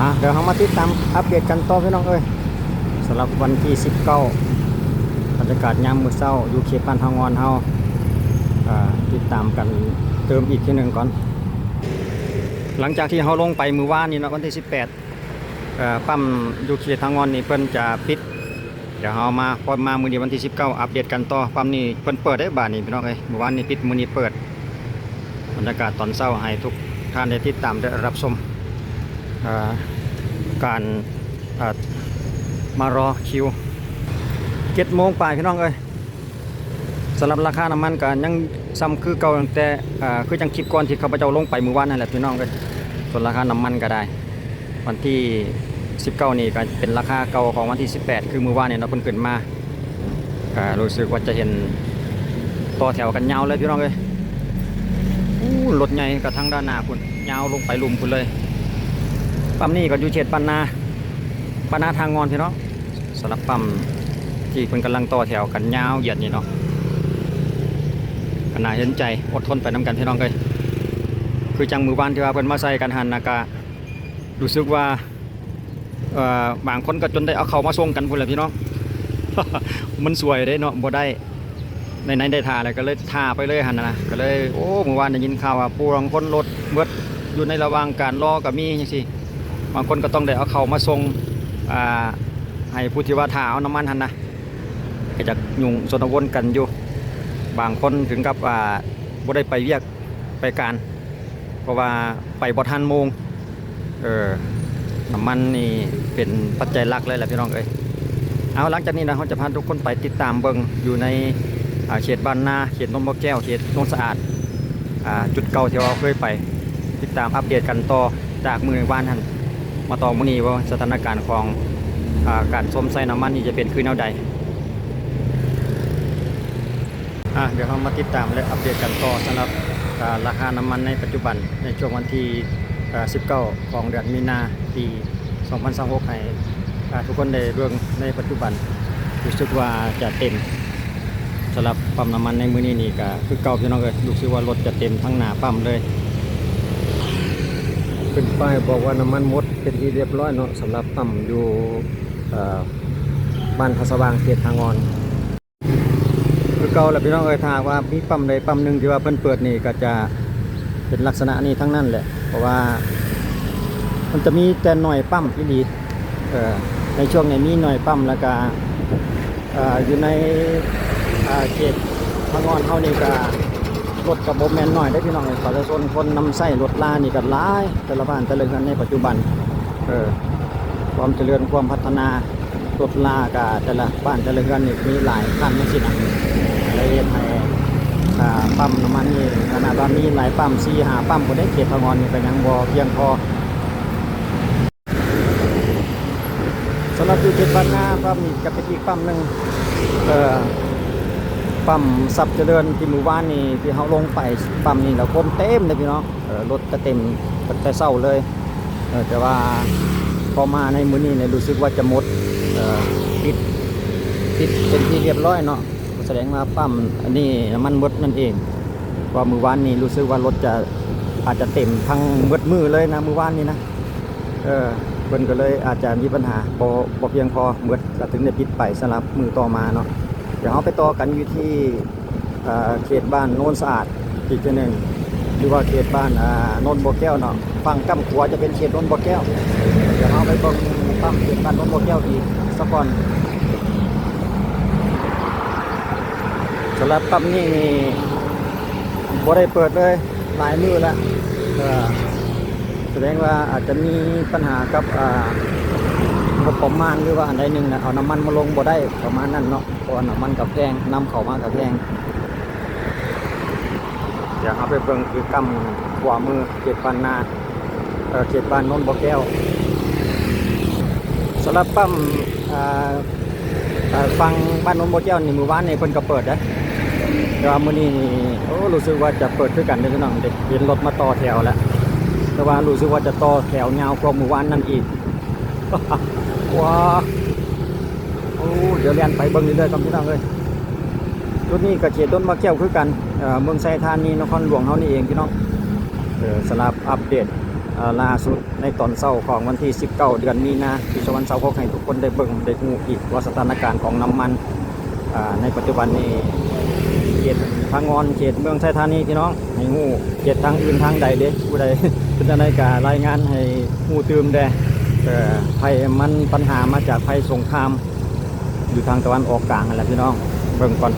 ອ່ະ ດຽວເຮົາມາຕິດຕາມອັບເດດກັນຕໍ່ພີ່ນ້ອງເອີຍ ສຳລັບວັນທີສິບເກົ້າ ບັນຍາກາດຍາມມື້ເຊົ້າຢູ່ເຂດບ້ານທ່າງ່ອນເຮົາ ອ່າ ຕິດຕາມກັນເຕີມອີກເທື່ອໜຶ່ງກ່ອນ. ຫຼັງຈາກທີ່ເຮົາລົງໄປມື້ວານນີ້ເນາະ ວັນທີສິບແປດ ເອີ ປ້ຳຢູ່ເຂດທ່າງ່ອນນີ້ເພິ່ນຈະປິດ. ດຽວເຮົາມາ ພໍມາມື້ນີ້ວັນທີສິບເກົ້າ ອັບເດດກັນຕໍ່. ປ້ຳນີ້ເພິ່ນເປີດເດ້ບາດນີ້ພີ່ນ້ອງເອີຍ ມື້ວານນີ້ປິດ ມື້ນີ້ເປີດ. ບັນຍາກາດຕອນເຊົ້າໃຫ້ທຸກທ່ານໄດ້ຕິດຕາມ ໄດ້ຮັບຊົມ ເອີ ການ ເອີ ມາລໍຄິວ ເຈັດໂມງປາຍພີ່ນ້ອງເອີຍ. ສຳລັບລາຄານ້ຳມັນກໍຍັງສ່ຳຄືເກົ່າ ແຕ່ ເອີ ຄືຈັ່ງຄລິບກ່ອນທີ່ຂ້າພະເຈົ້າລົງໄປມື້ວານນັ້ນແຫຼະພີ່ນ້ອງເອີຍ. ສ່ວນລາຄານ້ຳມັນກໍໄດ້ ວັນທີສິບເກົ້ານີ້ກໍເປັນລາຄາເກົ່າຂອງວັນທີສິບແປດ ຄືມື້ວານນີ້ເນາະ ເພິ່ນຂຶ້ນມາ. ກໍຮູ້ສຶກວ່າຈະເຫັນຕໍ່ແຖວກັນຍາວເລີຍພີ່ນ້ອງເອີຍ. ໂອ້ ລົດໃຫຍ່ກໍທາງດ້ານໜ້າພຸ້ນ ຍາວລົງໄປລຸ່ມພຸ້ນເລີຍ. ປ້ຳນີ້ກໍຢູ່ເຂດບ້ານນາ ບ້ານນາທ່າງ່ອນພີ່ນ້ອງ. ສຳລັບປ້ຳທີ່ເພິ່ນກຳລັງຕໍ່ແຖວກັນຍາວຢຽດນີ້ເນາະ ກໍໜ້າເຫັນໃຈ. ອົດທົນໄປນຳກັນພີ່ນ້ອງເອີຍ. ຄືຈັ່ງມື້ວານທີ່ວ່າເພິ່ນມາໃສ່ກັນຫັ້ນນະ ກະຮູ້ສຶກວ່າ ເອີ ບາງຄົນກໍຈົນໄດ້ເອົາເຂົ້າມາສົ່ງກັນພຸ້ນແຫຼະພີ່ນ້ອງ. ມັນສວຍເດ້ເນາະ ບໍ່ໄດ້ ໃນໆ ໄດ້ຖ້າແລ້ວກໍເລີຍຖ້າໄປເລີຍຫັ້ນນະ. ກໍເລີຍ ໂອ້ ມື້ວານໄດ້ຍິນຂ່າວວ່າຜູ້ລາງຄົນລົດເບິດ ຢູ່ໃນລະຫວ່າງການລໍກໍມີຈັ່ງຊີ້. ບາງຄົນກໍຕ້ອງໄດ້ເອົາເຂົ້າມາສົ່ງ ອ່າ ໃຫ້ຜູ້ທີ່ວ່າຖ້າເອົານ້ຳມັນຫັ້ນນະ ກໍຈະຫຍຸ້ງຊົນລະວົນກັນຢູ່. ບາງຄົນເຖິງກັບ ອ່າ ບໍ່ໄດ້ໄປວຽກໄປການ ເພາະວ່າໄປບໍ່ທັນໂມງ. ເອີ ນ້ຳມັນນີ້ເປັນປັດໄຈຫຼັກເລີຍແຫຼະພີ່ນ້ອງເອີຍ. ເອົາ ຫຼັງຈາກນີ້ນະ ເຮົາຈະພາທຸກຄົນໄປຕິດຕາມເບິ່ງຢູ່ໃນ ອ່າ ເຂດບ້ານນາ ເຂດໂນນບໍ່ແກ້ວ ເຂດໂນນສະອາດ ອ່າ ຈຸດເກົ່າທີ່ເຮົາເຄີຍໄປ. ຕິດຕາມອັບເດດກັນຕໍ່ຈາກມື້ວານຫັ້ນມາຕໍ່ມື້ນີ້ ວ່າສະຖານະການຂອງ ອ່າ ການຊົມໃຊ້ນ້ຳມັນນີ້ຈະເປັນຄືແນວໃດ. ອ່ະ ດຽວເຮົາມາຕິດຕາມ ແລະ ອັບເດດກັນຕໍ່ສຳລັບ ອ່າ ລາຄານ້ຳມັນໃນປັດຈຸບັນ ໃນຊ່ວງວັນທີ ອ່າ ສິບເກົ້າ ຂອງເດືອນມີນາ ປີສອງພັນຊາວຫົກ ໃຫ້ ອ່າ ທຸກຄົນໄດ້ເບິ່ງໃນປັດຈຸບັນ. ຮູ້ສຶກວ່າຈະເຕັມ ສຳລັບປ້ຳນ້ຳມັນໃນມື້ນີ້ນີ້ກະຄືເກົ່າພີ່ນ້ອງເອີຍ. ຮູ້ສຶກວ່າລົດຈະເຕັມທັງໜ້າປ້ຳເລີຍ. ເປັນປ້າຍບອກວ່ານ້ຳມັນໝົດເປັນທີ່ຮຽບຮ້ອຍເນາະ ສຳລັບປ້ຳຢູ່ ເອີ ບ້ານທ່າສະຫວ່າງ ເຂດທ່າງ່ອນ. ຄືເກົ່າແຫຼະພີ່ນ້ອງເອີຍ ຖ້າຫາກວ່າມີປ້ຳໃດປ້ຳໜຶ່ງທີ່ວ່າເພິ່ນເປີດນີ້ ກໍຈະເປັນລັກສະນະນີ້ທັງນັ້ນແຫຼະ ເພາະວ່າມັນຈະມີແຕ່ໜ້ອຍປ້ຳອີ່ຫຼີ. ເອີ ໃນຊ່ວງນີ້ມີໜ້ອຍປ້ຳ ແລ້ວກະ ເອີ ຢູ່ໃນ ເອີ ເຂດພະງ່ອນເຮົານີ້ກະລົດກະບໍ່ແມ່ນໜ້ອຍເດ້ພີ່ນ້ອງເອີຍ. ປະຊາຊົນຄົນນຳໃຊ້ລົດລານີ້ກະຫຼາຍ ແຕ່ລະບ້ານແຕ່ລະເຮືອນໃນປັດຈຸບັນ ເອີ ຄວາມຈະເລີນ ຄວາມພັດທະນາ ລົດລາກະແຕ່ລະບ້ານແຕ່ລະເຮືອນນີ້ມີຫຼາຍຄັນຈັ່ງຊີ້ນະ ເລີຍເຮັດໃຫ້ ອ່າ ປ້ຳນ້ຳມັນນີ້ ຂະໜາດວ່າມີຫຼາຍປ້ຳ ສີ່ຫ້າປ້ຳພຸ້ນເດ້ ເຂດພະງ່ອນນີ້ກໍຍັງບໍ່ພຽງພໍ. ສຳລັບຢູ່ເຂດບ້ານນາ ປ້ຳນີ້ກໍເປັນອີກປ້ຳໜຶ່ງ ເອີ ປ້ຳຊັບຈະເລີນ ທີ່ມື້ວານນີ້ທີ່ເຮົາລົງໄປ ປ້ຳນີ້ແລ້ວຄົນເຕັມເດ້ພີ່ນ້ອງ. ເອີ ລົດກະເຕັມຕັ້ງແຕ່ເຊົ້າເລີຍ ເອີ ແຕ່ວ່າພໍມາໃນມື້ນີ້ນີ້ຮູ້ສຶກວ່າຈະໝົດ ເອີ ປິດ ປິດເປັນທີ່ຮຽບຮ້ອຍເນາະ ສະແດງວ່າປ້ຳອັນນີ້ນ້ຳມັນໝົດນັ້ນເອງ. ເພາະວ່າມື້ວານນີ້ຮູ້ສຶກວ່າລົດຈະ ອາດຈະເຕັມທັງໝົດມື້ເລີຍນະ ມື້ວານນີ້ນະ. ເອີ ເພິ່ນກໍເລີຍອາດຈະມີບັນຫາ ບໍ່ ບໍ່ພຽງພໍໝົດ ກໍເຖິງໄດ້ປິດໄປສຳລັບມື້ຕໍ່ມາເນາະ. ດຽວເຮົາໄປຕໍ່ກັນຢູ່ທີ່ ເອີ ເຂດບ້ານໂນນສະອາດອີກເທື່ອໜຶ່ງ ຫຼືວ່າເຂດບ້ານ ອ່າ ໂນນບໍ່ແກ້ວເນາະ. ຝັ່ງກ້ຳຂວາຈະເປັນເຂດໂນນບໍ່ແກ້ວ. ດຽວເຮົາໄປເບິ່ງປ້ຳເຂດບ້ານໂນນບໍ່ແກ້ວອີກສາກ່ອນ. ສຳລັບປ້ຳນີ້ນີ້ບໍ່ໄດ້ເປີດເລີຍຫຼາຍມື້ແລ້ວ. ເອີ ສະແດງວ່າອາດຈະມີບັນຫາກັບ ອ່າ ງົບປະມານ ຫຼືວ່າອັນໃດໜຶ່ງນະ ເອົານ້ຳມັນມາລົງບໍ່ໄດ້ ປະມານນັ້ນເນາະ. ເພາະວ່ານ້ຳມັນກໍແພງ ນຳເຂົ້າມາກໍແພງ. ດຽວເຮົາໄປເບິ່ງຄືກ້ຳຂວາມື ເຂດບ້ານນາ ເອີ ເຂດບ້ານໂນນບໍ່ແກ້ວ. ສຳລັບປ້ຳ ອ່າ ເອີ ຝັ່ງບ້ານໂນນບໍ່ແກ້ວນີ້ ມື້ວານນີ້ເພິ່ນກໍເປີດເດ້ ແຕ່ວ່າມື້ນີ້ນີ້ ໂອ້ ຮູ້ສຶກວ່າຈະເປີດຄືກັນເດ້ພີ່ນ້ອງເດ້. ເຫັນລົດມາຕໍ່ແຖວແລ້ວ ແຕ່ວ່າຮູ້ສຶກວ່າຈະຕໍ່ແຖວຍາວກວ່າມື້ວານນັ້ນອີກ. ວ້າ ໂອ້ ດຽວແລ່ນໄປເບິ່ງເລື້ອຍໆກ່ອນພີ່ນ້ອງເອີຍ. ຈຸດນີ້ກໍເຂດໂນນບໍ່ແກ້ວຄືກັນ ເອີ ເມືອງໄຊທານີ ນະຄອນຫຼວງເຮົານີ້ເອງພີ່ນ້ອງ. ເອີ ສຳລັບອັບເດດ ອ່າ ລ່າສຸດໃນຕອນເຊົ້າຂອງວັນທີສິບເກົ້າ ເດືອນມີນາ ປີສອງພັນຊາວຫົກ ໃຫ້ທຸກຄົນໄດ້ເບິ່ງໄດ້ຮູ້ອີກວ່າສະຖານະການຂອງນ້ຳມັນ ອ່າ ໃນປັດຈຸບັນນີ້ ເຂດພະງ່ອນ ເຂດເມືອງໄຊທານີ ພີ່ນ້ອງ ໃຫ້ຮູ້ ເຂດທາງອື່ນທາງໃດເດ້ ຜູ້ໃດເປັນຈັ່ງໃດກະລາຍງານໃຫ້ຮູ້ຕື່ມແດ່. ເອີ ໄຟມັນ ປັນຫາມາຈາກໄຟສົງຄາມ ຢູ່ທາງຕາເວັນອອກກາງຫັ້ນແຫຼະພີ່ນ້ອງ. ເບິ່ງກ່ອນ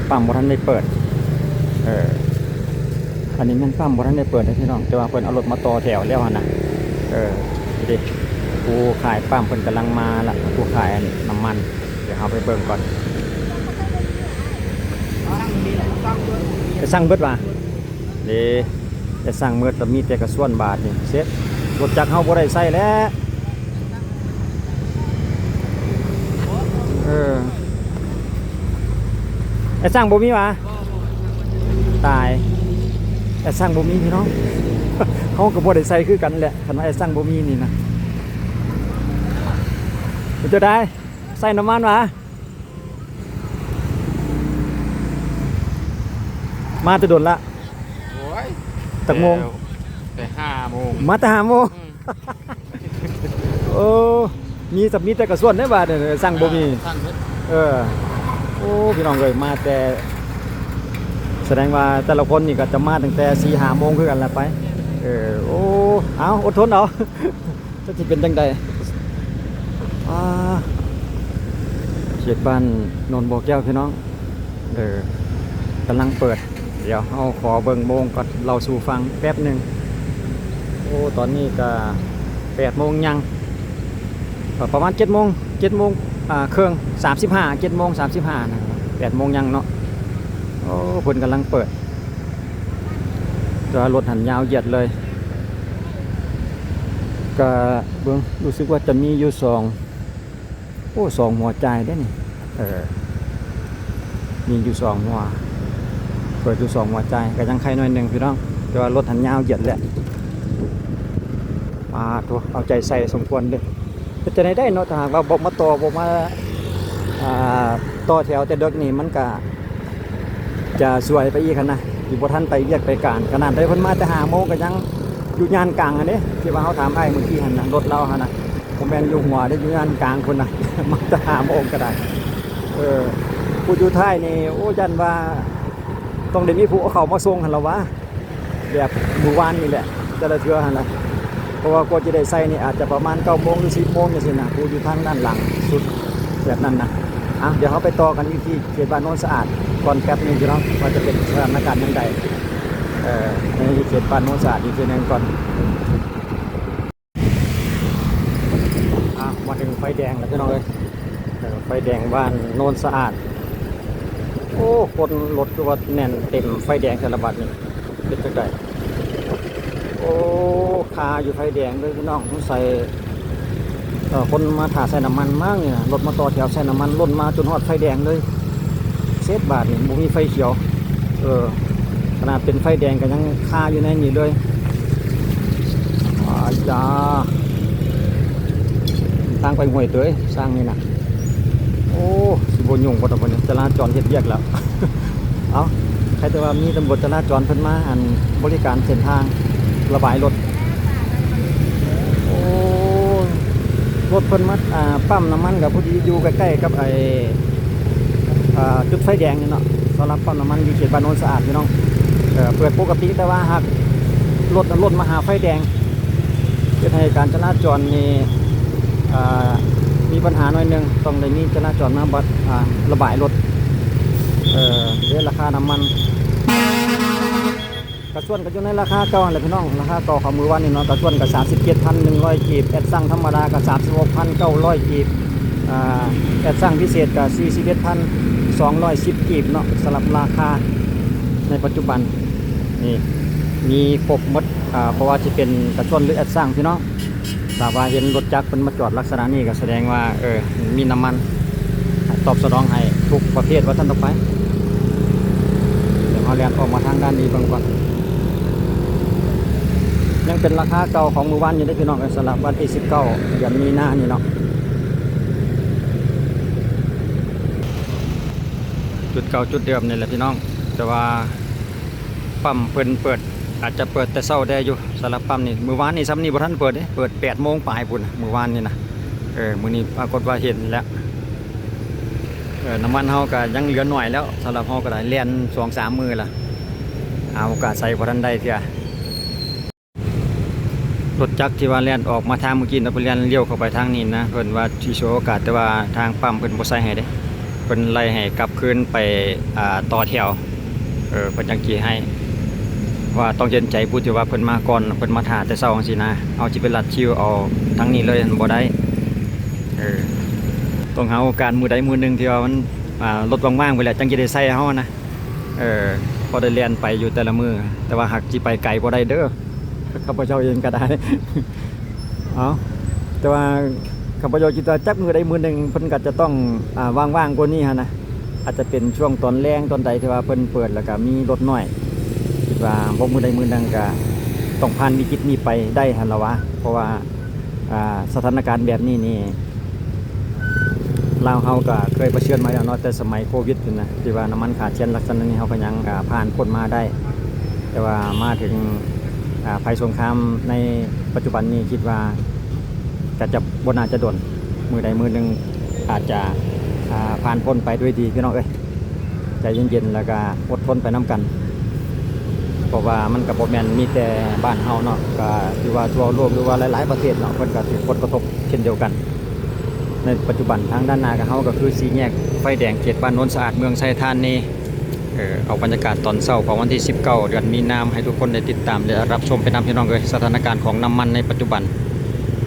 ປ້ຳບໍ່ທັນໄດ້ເປີດ. ເອີ ອັນນີ້ແມ່ນປ້ຳບໍ່ທັນໄດ້ເປີດເດ້ພີ່ນ້ອງ ແຕ່ວ່າເພິ່ນເອົາລົດມາຕໍ່ແຖວແລ້ວຫັ້ນນະ. ເອີ ນີ້ເດ້ ຜູ້ຂາຍປ້ຳເພິ່ນກຳລັງມາລະ ຜູ້ຂາຍອັນນ້ຳມັນ. ດຽວເຮົາໄປເບິ່ງກ່ອນ. ໄປສັ່ງເບິດຫວາ? ເດ້ ໄປສັ່ງເບິດລະ ມີແຕ່ກະຊວນບາດນີ້ ເສັດ ລົດຈັກເຮົາບໍ່ໄດ້ໃຊ້ແລ້ວ. ເອີ ໄອ້ສັ່ງບໍ່ມີຫວາ? ຕາຍ ໄອ້ສັ່ງບໍ່ມີພີ່ນ້ອງ ເຮົາກະບໍ່ໄດ້ໃຊ້ຄືກັນແຫຼະ ຄັນວ່າໄອ້ສັ່ງບໍ່ມີນີ້ນະ. ເປັນຈັ່ງໃດ ໃຊ້ນ້ຳມັນຫວາ? ມາແຕ່ດົນລະ? ໂອ້ຍ ຈັກໂມງ? ແຕ່ ແຕ່ຫ້າໂມງ ມາແຕ່ຫ້າໂມງ. ອືມ ໂອ້ ມີ ມີແຕ່ກະຊວນເດ້ບາດນີ້ ສັ່ງບໍ່ມີ ສັ່ງເບິດ. ເອີ ໂອ້ ພີ່ນ້ອງເອີຍ ມາແຕ່ ສະແດງວ່າແຕ່ລະຄົນນີ້ກະຈະມາຕັ້ງແຕ່ສີ່ຫ້າໂມງຄືກັນລະໄປ. ເອີ ໂອ້ ເອົາ ອົດທົນເອົາ. ຈັກຊິເປັນຈັ່ງໃດ. ອ່າ ເຂດບ້ານໂນນບໍ່ແກ້ວພີ່ນ້ອງ ເອີ ກຳລັງເປີດ. ດຽວເຮົາຂໍເບິ່ງໂມງກ່ອນ ເລົ່າສູ່ຟັງແປັບໜຶ່ງ. ໂອ້ ຕອນນີ້ກະແປດໂມງຍັງ ປະມານເຈັດໂມງ ເຈັດໂມງ ອ່າ ເຄິ່ງ ສາມສິບຫ້າ ເຈັດໂມງສາມສິບຫ້ານະ ແປດໂມງຍັງເນາະ. ໂອ້ ເພິ່ນກຳລັງເປີດ ແຕ່ວ່າລົດຫັ້ນຍາວຢຽດເລີຍ. ກະເບິ່ງ ຮູ້ສຶກວ່າຈະມີຢູ່ສອງ ໂອ້ ສອງຫົວຈ່າຍເດ້ນີ້. ເອີ ມີຢູ່ສອງຫົວ ເປີດຢູ່ສອງຫົວຈ່າຍ ກະຍັງໄຄໜ້ອຍໜຶ່ງພີ່ນ້ອງ ແຕ່ວ່າລົດຫັ້ນຍາວຢຽດແຫຼະ. ປາໂທ້ ເອົາໃຈໃສ່ສົມຄວນເດ້. ເຮັດຈັ່ງໃດໄດ້ເນາະ ຖ້າຫາກວ່າບໍ່ມາຕໍ່ ບໍ່ມາ ອ່າ ຕໍ່ແຖວແຕ່ເດິກນີ້ ມັນກະຈະສວຍໄປອີກຫັ້ນນະ ຊິບໍ່ທັນໄປວຽກໄປການ. ຂະໜາດໄດ້ເພິ່ນມາແຕ່ຫ້າໂມງກະຍັງຢູ່ຍ່ານກາງຫັ້ນເດ້ ທີ່ວ່າເຮົາຖາມອ້າຍມື້ກີ້ຫັ້ນນະ ລົດລາວຫັ້ນນະ ບໍ່ແມ່ນຢູ່ຫົວເດ້ ຢູ່ຍ່ານກາງພຸ້ນນະ ມາແຕ່ຫ້າໂມງກະໄດ້. ເອີ ຜູ້ຢູ່ທ້າຍນີ້ ໂອ້ ຢ້ານວ່າຕ້ອງໄດ້ມີຜູ້ເອົາເຂົ້າມາສົ່ງຫັ້ນລະຫວາ. ແບບມື້ວານນີ້ແຫຼະ ແຕ່ລະເທື່ອຫັ້ນນະ ເພາະວ່າກວ່າຈະໄດ້ໃສ່ນີ້ອາດຈະປະມານເກົ້າໂມງ ຫຼື ສິບໂມງຈັ່ງຊີ້ນະ ຜູ້ຢູ່ທາງດ້ານຫຼັງສຸດແບບນັ້ນນະ. ອ່ະ ດຽວເຮົາໄປຕໍ່ກັນຢູ່ທີ່ເຂດບ້ານໂນນສະອາດກ່ອນແປັບໜຶ່ງພີ່ນ້ອງ ວ່າຈະເປັນສະຖານະການຈັ່ງໃດ ເອີ ໃນເຂດບ້ານໂນນສະອາດອີກເທື່ອໜຶ່ງກ່ອນ. ອ່ະ ມາເຖິງໄຟແດງແລ້ວພີ່ນ້ອງເອີຍ ເອີ ໄຟແດງບ້ານໂນນສະອາດ. ໂອ້ ຄົນລົດຄືວ່າແໜ້ນເຕັມໄຟແດງແທ້ລະບາດນີ້ ເປັນຈັ່ງໃດ? ໂອ້ ຄາຢູ່ໄຟແດງເລີຍພີ່ນ້ອງ ສົງໄສ ເອີ ຄົນມາຖ້າໃສ່ນ້ຳມັນມັ້ງນີ້ນະ ລົດມາຕໍ່ແຖວໃສ່ນ້ຳມັນ ລົ້ນມາຈົນຮອດໄຟແດງເລີຍ. ເສັດບາດນີ້ ບໍ່ມີໄຟຂຽວ ເອີ ຂະໜາດເປັນໄຟແດງກະຍັງຄາຢູ່ໃນນີ້ເລີຍ. ອາຢາ ທາງໄປຫ້ວຍເຕີຍ ທາງນີ້ນະ. ໂອ້ ຊິບໍ່ຫຍຸ້ງບໍ່ດອກບັດນີ້ ຈະລາຈອນເຮັດວຽກແລ້ວ. ເອົ້າ ໃຄແຕ່ວ່າມີຕຳຫຼວດຈະລາຈອນເພິ່ນມາ ອັນ ບໍລິການເສັ້ນທາງ ລະບາຍລົດ. ໂອ້ ລົດເພິ່ນມາ ອ່າ ປ້ຳນ້ຳມັນກະພໍດີຢູ່ໃກ້ໆກັບໄອ້ ອ່າ ຈຸດໄຟແດງນີ້ເນາະ ສຳລັບປ້ຳນ້ຳມັນຢູ່ເຂດບ້ານໂນນສະອາດພີ່ນ້ອງ. ເອີ ເປີດປົກກະຕິ ແຕ່ວ່າຫາກລົດຫັ້ນລົ້ນມາຫາໄຟແດງ ເຮັດໃຫ້ການຈະລາຈອນນີ້ ອ່າ ມີບັນຫາໜ້ອຍໜຶ່ງ ຕ້ອງໄດ້ມີຈະລາຈອນມາບັດ ອ່າ ລະບາຍລົດ. ເອີ ເດ ລາຄານ້ຳມັນ ກະຊວນກະຢູ່ໃນລາຄາເກົ່າຫັ້ນແຫຼະພີ່ນ້ອງ ລາຄາເກົ່າຂອງມື້ວານນີ້ເນາະ ກະຊວນກະສາມສິບເຈັດພັນໜຶ່ງຮ້ອຍກີບ ແອັດຊັງທຳມະດາກະສາມສິບຫົກພັນເກົ້າຮ້ອຍກີບ ອ່າ ແອັດຊັງພິເສດກະສີ່ສິບເອັດພັນສອງຮ້ອຍສິບກີບເນາະ. ສຳລັບລາຄາໃນປັດຈຸບັນນີ້ມີຄົບໝົດ ອ່າ ບໍ່ວ່າຊິເປັນກະຊວນ ຫຼື ແອັດຊັງພີ່ນ້ອງ. ຖ້າວ່າເຫັນລົດຈັກເພິ່ນມາຈອດລັກສະນະນີ້ກະສະແດງວ່າ ເອີ ມີນ້ຳມັນ ຕອບສະໜອງໃຫ້ທຸກປະເພດວ່າຊັ້ນເຖາະໄປ. ດຽວເຮົາແລ່ນອອກມາທາງດ້ານນີ້ເບິ່ງກ່ອນ ຍັງເປັນລາຄາເກົ່າຂອງມື້ວານຢູ່ເດ້ພີ່ນ້ອງເອີຍ ສຳລັບວັນທີສິບເກົ້າ ເດືອນມີນານີ້ເນາະ. ຈຸດເກົ່າຈຸດເດີມນີ້ແຫຼະພີ່ນ້ອງ ແຕ່ວ່າປ້ຳເພິ່ນເປີດ ອາດຈະເປີດແຕ່ເຊົ້າແດ່ຢູ່ ສຳລັບປ້ຳນີ້. ມື້ວານນີ້ຊ່ຳນີ້ບໍ່ທັນເປີດເດ້ ເປີດແປດໂມງປາຍພຸ້ນນະ ມື້ວານນີ້ນະ. ເອີ ມື້ນີ້ປາກົດວ່າເຫັນແລ້ວ. ເອີ ນ້ຳມັນເຮົາກໍຍັງເຫຼືອໜ້ອຍແລ້ວ ສຳລັບເຮົາກໍໄດ້ແລ່ນສອງສາມມື້ລະ ຫາໂອກາດໃຊ້ບໍ່ທັນໄດ້ເທື່ອ. ລົດຈັກທີ່ວ່າແລ່ນອອກມາທາງເມື່ອກີ້ນະ ເພິ່ນແລ່ນລ້ຽວເຂົ້າໄປທາງນີ້ນະ ເພິ່ນວ່າຊິສວຍໂອກາດ ແຕ່ວ່າທາງປ້ຳເພິ່ນບໍ່ໃສ່ໃຫ້ເດ້ ເພິ່ນໄລ່ໃຫ້ກັບຄືນໄປ ອ່າ ຕໍ່ແຖວ ເອີ ເພິ່ນຈັ່ງຊິໃຫ້ ວ່າຕ້ອງເຫັນໃຈຜູ້ທີ່ວ່າເພິ່ນມາກ່ອນ ເພິ່ນມາຖ້າແຕ່ເຊົ້າຈັ່ງຊີ້ນະ ເຮົາຊິໄປລັດຄິວເອົາທາງນີ້ເລີຍ ມັນບໍ່ໄດ້. ເອີ ຕ້ອງຫາໂອກາດມື້ໃດມື້ໜຶ່ງທີ່ວ່າມັນ ອ່າ ລົດວ່າງໆໄປແລ້ວ ຈັ່ງຊິໄດ້ໃສ່ເຮົານະ. ເອີ ພໍໄດ້ແລ່ນໄປຢູ່ແຕ່ລະມື້ ແຕ່ວ່າຫາກຊິໄປໄກບໍ່ໄດ້ເດີ ຂ້າພະເຈົ້າເອງກໍໄດ້. ເອົາ ແຕ່ວ່າຂ້າພະເຈົ້າຄິດວ່າຈັກມື້ໃດມື້ໜຶ່ງເພິ່ນກໍຈະຕ້ອງ ອ່າ ວ່າງໆກວ່ານີ້ຫັ້ນນະ ອາດຈະເປັນຊ່ວງຕອນແລງຕອນໃດທີ່ວ່າເພິ່ນເປີດ ແລ້ວກໍມີລົດໜ້ອຍ ຄິດວ່າບໍ່ມື້ໃດມື້ໜຶ່ງກໍຕ້ອງຜ່ານວິກິດນີ້ໄປໄດ້ຫັ້ນລະວະ ເພາະວ່າ ອ່າ ສະຖານະການແບບນີ້ນີ້ ລາວເຮົາກໍເຄີຍປະເຊີນມາແລ້ວເນາະ ແຕ່ສະໄໝໂຄວິດພຸ້ນນະ ທີ່ວ່ານ້ຳມັນຂາດແຄນລັກສະນະນີ້ ເຮົາກໍຍັງ ອ່າ ຜ່ານພົ້ນມາໄດ້. ແຕ່ວ່າມາເຖິງ ອ່າ ໄພສົງຄາມໃນປັດຈຸບັນນີ້ ຄິດວ່າກໍຈະບໍ່ໜ້າຈະດົນ ມື້ໃດມື້ໜຶ່ງອາດຈະ ອ່າ ຜ່ານພົ້ນໄປດ້ວຍດີ ພີ່ນ້ອງເອີຍ. ໃຈເຢັນໆ ແລ້ວກະອົດທົນໄປນຳກັນ ເພາະວ່າມັນກະບໍ່ແມ່ນມີແຕ່ບ້ານເຮົາເນາະ ກະຖືວ່າທົ່ວໂລກ ຫຼືວ່າຫຼາຍໆປະເທດເນາະ ເພິ່ນກະຖືກຜົນກະທົບເຊັ່ນດຽວກັນ. ໃນປັດຈຸບັນທາງດ້ານໜ້າຂອງເຮົາກະຄືສີ່ແຍກໄຟແດງເຂດບ້ານໂນນສະອາດ ເມືອງໄຊທານີ. ເອີ ເອົາບັນຍາກາດຕອນເຊົ້າຂອງວັນທີສິບເກົ້າ ເດືອນມີນາ ມາໃຫ້ທຸກຄົນໄດ້ຕິດຕາມ ແລະ ຮັບຊົມໄປນຳ ພີ່ນ້ອງເອີຍ. ສະຖານະການຂອງນ້ຳມັນໃນປັດຈຸບັນ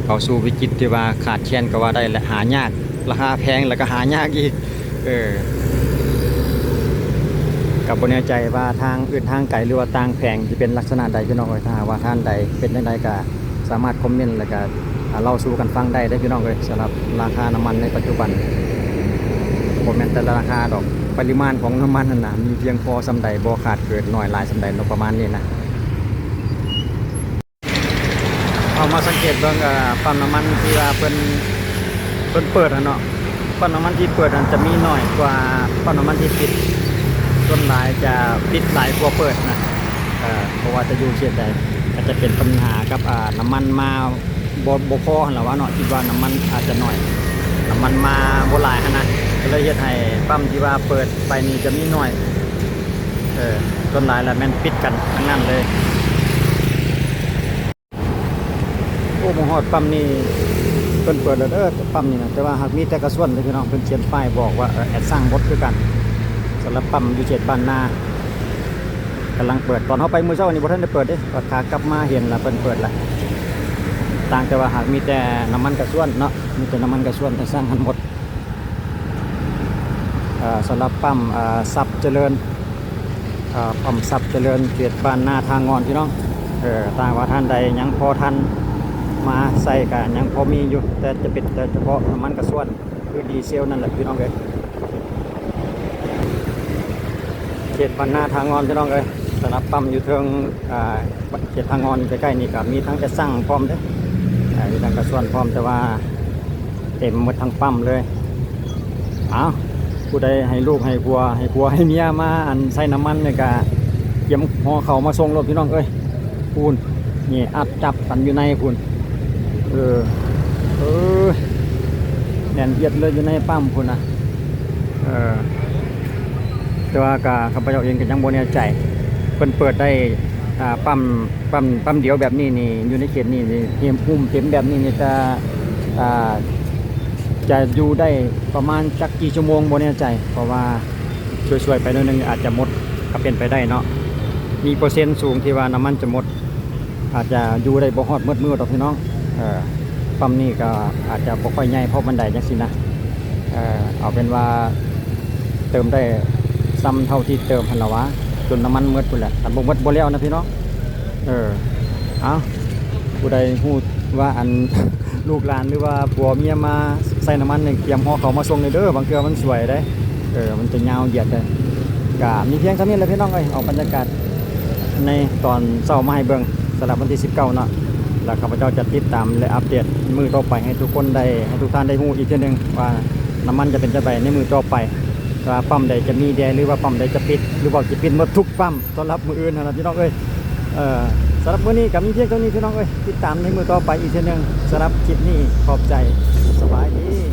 ເຂົ້າສູ່ວິກິດທີ່ວ່າຂາດແຄນກໍວ່າໄດ້ ແລະ ຫາຍາກ ລາຄາແພງ ແລ້ວກໍຫາຍາກອີກ. ເອີ ກໍບໍ່ແນ່ໃຈວ່າທາງອື່ນທາງໄກ ຫຼືວ່າຕ່າງແຂວງຊິເປັນລັກສະນະໃດ ພີ່ນ້ອງເອີຍ. ຖ້າຫາກວ່າທ່ານໃດເປັນຈັ່ງໃດກໍສາມາດຄອມເມັນ ແລ້ວກໍ ອ່າ ເລົ່າສູ່ກັນຟັງໄດ້ເດີ ພີ່ນ້ອງເອີຍ. ສຳລັບລາຄານ້ຳມັນໃນປັດຈຸບັນ ບໍ່ແມ່ນແຕ່ລາຄາດອກ ປະລິມານຂອງນ້ຳມັນຫັ້ນນະ ມີພຽງພໍສ່ຳໃດ ບໍ່ຂາດເກີນ ໜ້ອຍຫຼາຍສ່ຳໃດເນາະ ປະມານນີ້ນະ. ເຮົາມາສັງເກດເບິ່ງ ເອີ ປ້ຳນ້ຳມັນທີ່ວ່າເພິ່ນ ເພິ່ນເປີດຫັ້ນເນາະ. ປ້ຳນ້ຳມັນທີ່ເປີດຫັ້ນຈະມີໜ້ອຍກວ່າປ້ຳນ້ຳມັນທີ່ປິດ ສ່ວນຫຼາຍຈະປິດຫຼາຍກວ່າເປີດນະ. ເອີ ບໍ່ວ່າຈະຢູ່ເຂດໃດ ອາດຈະເປັນບັນຫາກັບ ອ່າ ນ້ຳມັນມາບໍ່ ບໍ່ພໍຫັ້ນລະວ່າເນາະ. ຄິດວ່ານ້ຳມັນອາດຈະໜ້ອຍ ນ້ຳມັນມາບໍ່ຫຼາຍຫັ້ນນະ ກໍເລີຍເຮັດໃຫ້ປ້ຳທີ່ວ່າເປີດໄປນີ້ຈະມີໜ້ອຍ. ເອີ ສ່ວນຫຼາຍລະແມ່ນປິດກັນທັງນັ້ນເລີຍ. ໂອ້ ມາຮອດປ້ຳນີ້ ເພິ່ນເປີດແລ້ວເດີປ້ຳນີ້ນະ ແຕ່ວ່າຫາກມີແຕ່ກະຊວນເດີພີ່ນ້ອງ. ເພິ່ນຂຽນປ້າຍບອກວ່າ ເອີ ແອັດຊັງໝົດຄືກັນ. ສຳລັບປ້ຳຢູ່ເຂດບ້ານນາກຳລັງເປີດ. ຕອນເຮົາໄປມື້ເຊົ້ານີ້ບໍ່ທັນໄດ້ເປີດເດ້ ບັດຂາກັບມາເຫັນລະເພິ່ນເປີດລະ. ຕ່າງແຕ່ວ່າຫາກມີແຕ່ນ້ຳມັນກະຊວນເນາະ ມີແຕ່ນ້ຳມັນກະຊວນ ແອັດຊັງຫັ້ນໝົດ. ເອີ ສຳລັບປ້ຳ ເອີ ຊັບຈະເລີນ ເອີ ປ້ຳຊັບຈະເລີນ ເຂດບ້ານນາທ່າງ່ອນ ພີ່ນ້ອງ. ເອີ ຖ້າຫາກວ່າທ່ານໃດຍັງພໍທັນມາໃຊ້ກະຍັງພໍມີຢູ່ ແຕ່ຈະເປັນແຕ່ສະເພາະນ້ຳມັນກະຊວນ ຄືດີເຊວນັ້ນແຫຼະ ພີ່ນ້ອງເອີຍ. ເຂດບ້ານນາທ່າງ່ອນ ພີ່ນ້ອງເອີຍ. ສຳລັບປ້ຳຢູ່ເທິງ ອ່າ ເຂດທ່າງ່ອນໃກ້ໆນີ້ກໍມີທັງແອັດຊັງພ້ອມເດ້ ອ່າ ມີທັງກະຊວນພ້ອມ ແຕ່ວ່າເຕັມໝົດທັງປ້ຳເລີຍ. ເອົ້າ ຜູ້ໃດໃຫ້ລູກໃຫ້ຜົວ ໃຫ້ຜົວໃຫ້ເມຍມາ ອັນ ໃສ່ນ້ຳມັນນີ້ກະກຽມຫໍ່ເຂົ້າມາສົ່ງໂລດ ພີ່ນ້ອງເອີຍ. ພຸ້ນ ນີ້ອັດຈັບກັນຢູ່ໃນພຸ້ນ. ເອີ ເອີ ແໜ້ນອຽດເລີຍຢູ່ໃນປ້ຳພຸ້ນນະ. ເອີ ແຕ່ວ່າກະ ຂ້າພະເຈົ້າເອງກໍຍັງບໍ່ແນ່ໃຈ ເພິ່ນເປີດໄດ້ ອ່າ ປ້ຳ ປ້ຳ ປ້ຳດຽວແບບນີ້ນີ້ ຢູ່ໃນເຂດນີ້ນີ້ ເຮັມ ຫຸ້ມເຕັມແບບນີ້ນີ້ ຈະ ອ່າ ຈະຢູ່ໄດ້ປະມານຈັກກີ່ຊົ່ວໂມງບໍ່ແນ່ໃຈ ເພາະວ່າຊ່ວຍໆໄປໜ້ອຍໜຶ່ງອາດຈະໝົດ ກໍເປັນໄປໄດ້ເນາະ. ມີເປີເຊັນສູງທີ່ວ່ານ້ຳມັນຈະໝົດ ອາດຈະຢູ່ໄດ້ບໍ່ຮອດໝົດມື້ດອກພີ່ນ້ອງ. ເອີ ປ້ຳນີ້ກໍອາດຈະບໍ່ຄ່ອຍໃຫຍ່ພໍປານໃດຈັ່ງຊີ້ນະ. ເອີ ເອົາເປັນວ່າເຕີມໄດ້ສ່ຳເທົ່າທີ່ເຕີມຫັ້ນລະຫວາ ຈົນນ້ຳມັນໝົດພຸ້ນແຫຼະ ຄັນບໍ່ໝົດບໍ່ແລ້ວນະພີ່ນ້ອງ. ເອີ ເອົ້າ ຜູ້ໃດຮູ້ວ່າ ອັນ ລູກຫຼານ ຫຼືວ່າຜົວເມຍມາໃສ່ນ້ຳມັນນີ້ ກຽມຫໍ່ເຂົ້າມາສົ່ງແດ່ເດີ ບາງເທື່ອມັນສວຍເດ້. ເອີ ມັນຈະຍາວຢຽດເດ້. ກະມີພຽງສ່ຳນີ້ແຫຼະພີ່ນ້ອງເອີຍ ເອົາບັນຍາກາດໃນຕອນເຊົ້າມາໃຫ້ເບິ່ງ ສຳລັບວັນທີສິບເກົ້າເນາະ ແລ້ວຂ້າພະເຈົ້າຈະຕິດຕາມ ແລະ ອັບເດດມື້ຕໍ່ໄປໃຫ້ທຸກຄົນໄດ້ ໃຫ້ທຸກທ່ານໄດ້ຮູ້ອີກເທື່ອໜຶ່ງວ່ານ້ຳມັນຈະເປັນຈັ່ງໃດໃນມື້ຕໍ່ໄປ ວ່າປ້ຳໃດຈະມີແດ່ ຫຼືວ່າປ້ຳໃດຈະປິດ ຫຼືວ່າຈະປິດໝົດທຸກປ້ຳ ສຳລັບມື້ອື່ນຫັ້ນນະພີ່ນ້ອງເອີຍ. ເ ສຳລັບມື້ນີ້ກໍມີພຽງເທົ່ານີ້ພີ່ນ້ອງເອີຍ, ຕິດຕາມໃນມື້ຕໍ່ໄປອີກເທື່ອໜຶ່ງ. ສຳລັບຄລິບນີ້ຂອບໃຈ, ສະບາຍດີ.